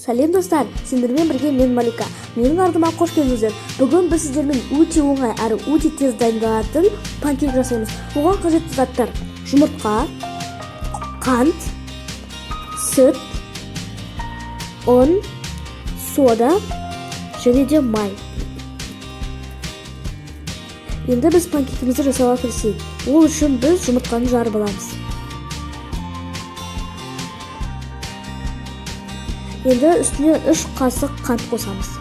Сәлем, достар! Сендермен бірге мен, Малика. Менің арнама қош келдіңіздер. Бүгін біз сіздермен өте оңай әрі өте тез дайындалатын панкейк жасаймыз. Оған қажетті заттар: жұмыртқа, қант, сүт, ұн, сода және де май. Енді біз панкейкімізді жасауға кірісейік. Ол үшін біз жұмыртқаны жарып аламыз. Енді үстіне 3 қасық қант қосамыз.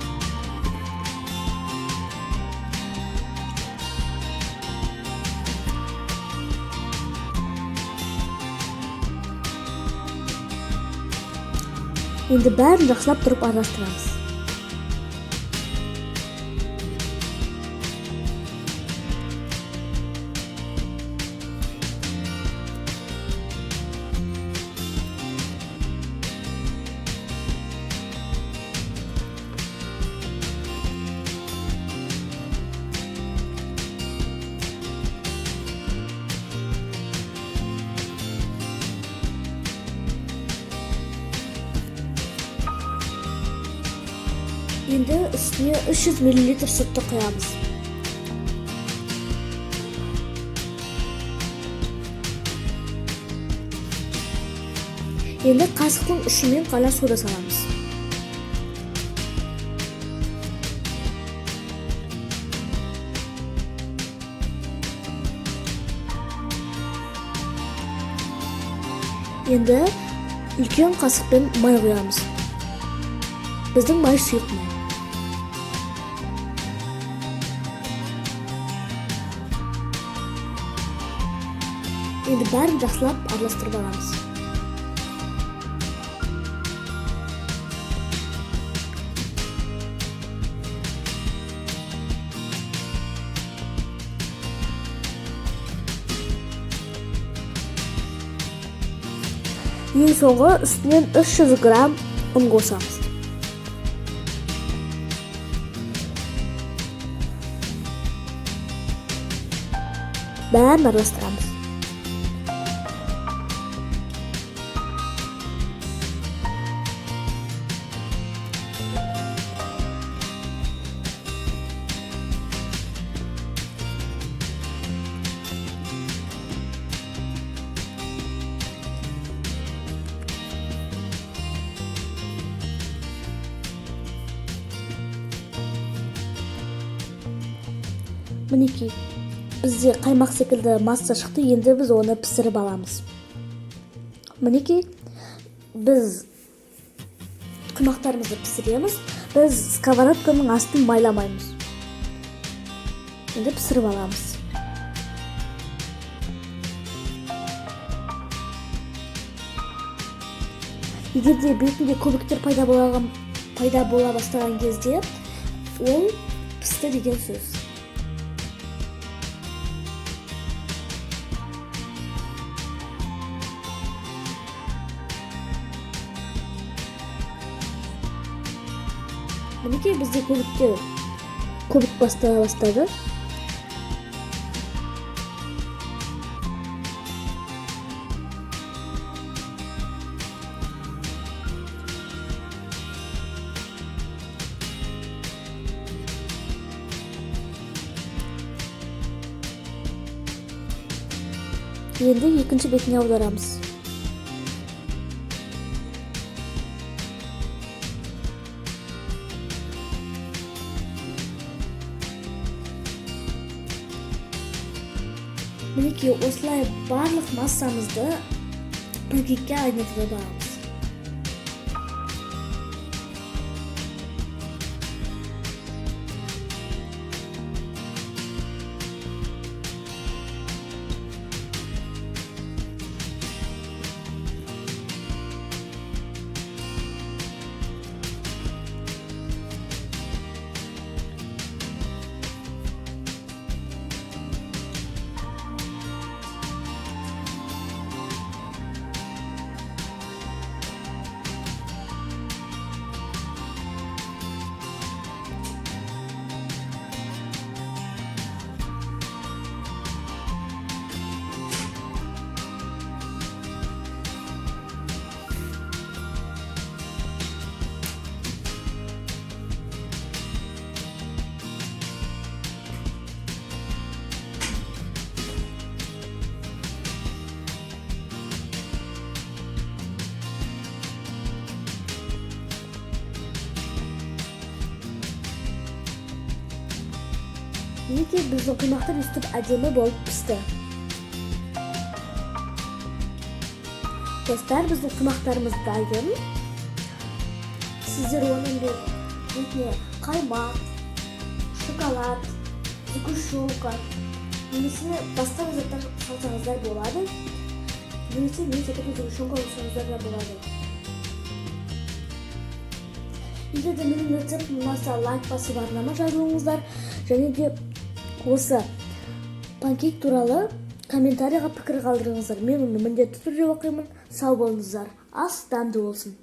Енді бәрін жақсылап тұрып араластырамыз. Енді үстіне 300 мл сүтті құямыз. Енді қасықтың ұшымен ғана сода саламыз. Енді үлкен қасықпен май құямыз. Біздің май сұйық май. Енді бәрін жақсылап араластырып аламыз. Ең соңғы үстінен 300 грамм ұн қосамыз. Бәрін араластырамыз. Мінекей, бізде қаймақ секілді масса шықты. Енді біз оны пісіріп аламыз. Мінекей, біз құймақтарымызды пісіреміз. Біз сковородканың астын майламаймыз. Енді пісіріп аламыз. Егер де бетінде көбіктер пайда бола бастаған кезде, ол пісті деген сөз. Мінекей, бізде көбіктер көбік бастала бастады. Енді екінші бетіне аударамыз. Мінекей, осылай барлық массамызды панкейкке айналдырып аламыз. Мінекей, біздің құймақтар өстіп әдемі болып пісті. Достар, біздің құймақтарымыз дайын. Сіздер оның бетіне қаймақ, шоколад, сгущенка немесе басқа да заттар салсаңыздар болады, немесе мен секілді сгущенка қоссаңыздар да болады. Егер де менің рецептім ұнаса, лайк басып, арнама жазылыңыздар және де осы панкейк туралы комментарийға пікір қалдырыңыздар. Мен оны міндетті түрде оқимын. Сау болыңыздар, ас дәмді болсын!